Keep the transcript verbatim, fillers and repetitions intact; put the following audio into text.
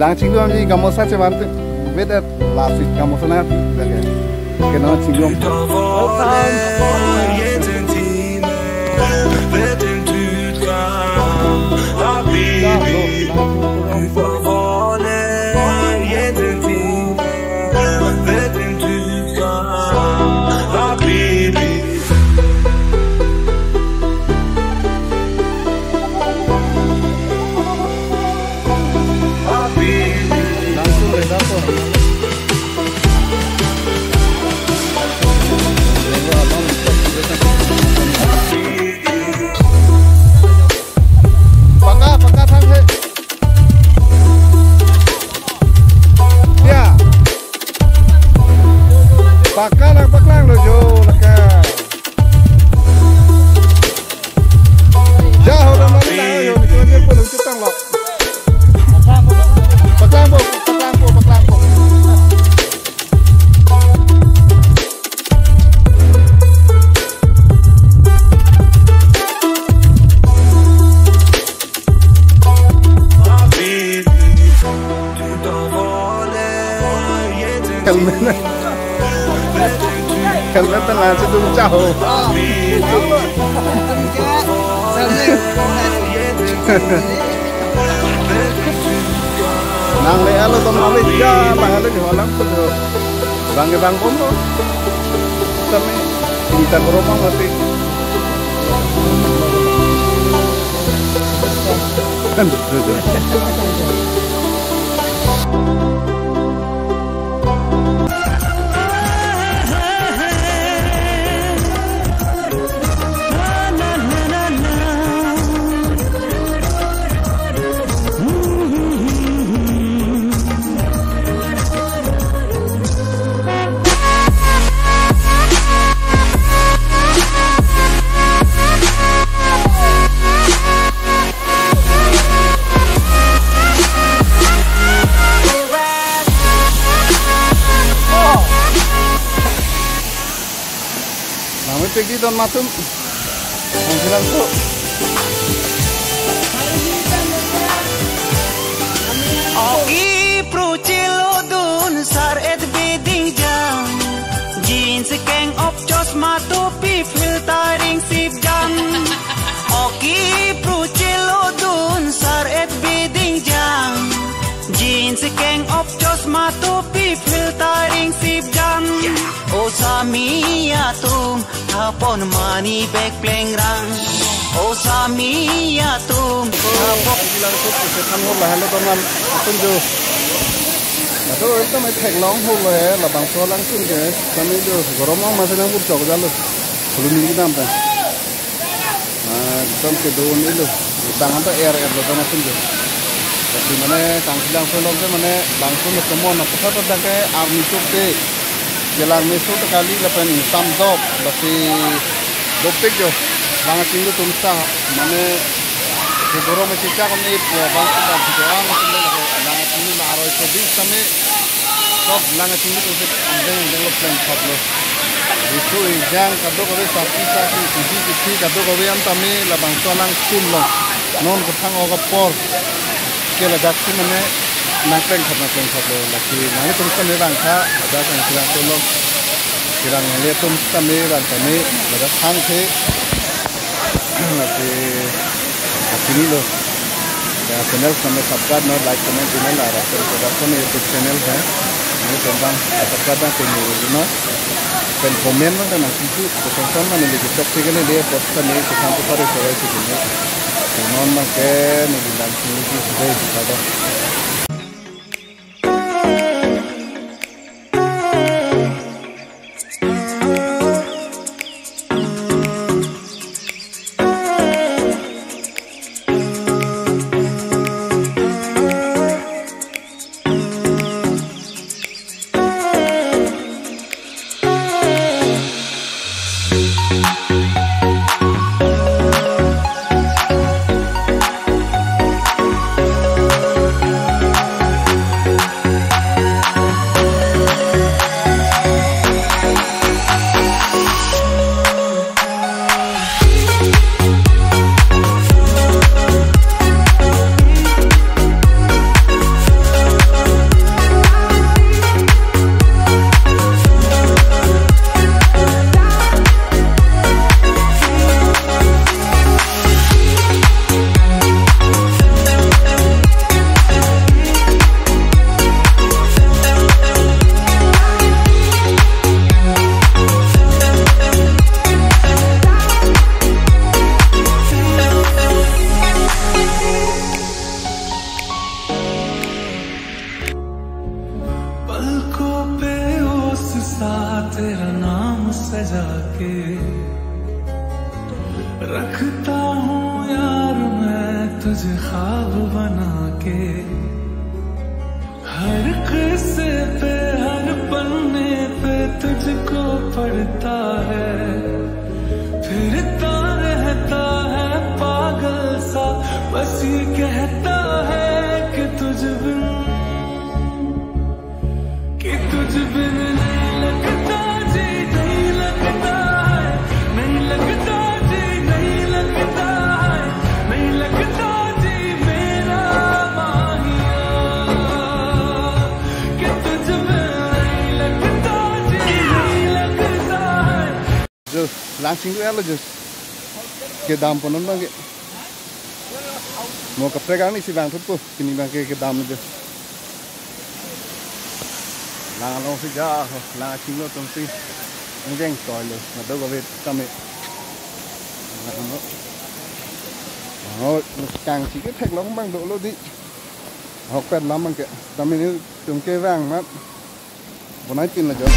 Lang chingdun ji gamosa chevan te. Vedet last week gamosa na lage. Kena chingdun. Paka, paka thang he. Ya. Paka lang paklang lo jo laka. Ja ho da mani lang yo ni kena dia pun ucutang lo. Paklang po, paklang po, paklang po. Helmet. Helmet ta nangchedun cha ho. Nangle alo tom nangle ja, nangle jo alam tu. Bang ke bang bom lo. Kami cinta koroma mati. Nami pegi don matum. Nang bilang tu. Oki pruchilo dun sar et beding jang. Jeans keng op chosma topi filtering sip jang. Oki pruchilo dun sar et beding jang. Jeans keng op chosma topi filtering sip jang. O sami atum, apon mani bek plengrang. O sami atum, apon. Bilang tu pusi than ho lahelo teman atum jo. Ato ekdom ethek long ho lo he, labangso alang atum ke. Sami jo gorom ong masi nang pur chok jalo. Belum ni dam ta. Ah, ekdom kedun ilo. Tang anta er er lo tang atum jo. Tapi mane Karbi Anglong along ke mane bangso lo kemon apa satu tang ke army chok te. Kelang meso te kali lapen tam dok. Tapi dopik jo. Bang chingdun atum sa mane ke gorom chechak ni po bangso tang ke ang atum lo bang chingdun lo aroi so bis kami. Sop lang chingdun atum si andeng andeng lo plengthap lo. Riso ejang kadokave sarpi sarpi, kithi kithi kadokave an tame labangso alang atum lo. Non kethang ok apor ke ladak si mane nang plengthap nang plengthap lo. Lasi nanglitum sitame bang tha ladak nang kelang solo. Kelang nanglitum sitame bang tame ladak thang the. Lasi, lasi ni lo. Ya, channel sitame subscribe non, like, comment, channel la, Rasen Production YouTube channel hai. Nangtum bang subscribe bang pini lo non. Pen comment bang nang kisu, kosong kosong mane lagi chok tiga ni dia post kami kesam tu pare sore si kini. Non bang ke ni bilang sini si sudah itu pada. सा तेरा नाम सजा के रखता हूँ यार मैं तुझे ख्वाब बना के। हर किस्से पे, हर पन्ने पे तुझको पढ़ता है, फिरता रहता है पागल सा, बस ये कहता है कि तुझ बिन, कि तुझ बिन नहीं लगता जी, नहीं लगता है, नहीं लगता जी, नहीं लगता है, नहीं लगता जी मेरा माहिया, कि तुझ बिन नहीं लगता जी, नहीं लगता है। Jo, lang chinglu ya lo jo. Kedam pon non abang ke. Mo kaprek arni si vangthutpo, pini abang ke kedam jo. Lang alongsi ja, ho, lang chinglu atum si. Angjeng toilo, nado gavet kami. Lang lo. Oh, kangsi kethek long abang dolo di. Ahokpet alam abang ke. Tame netum kevang amat bonai tin la jo.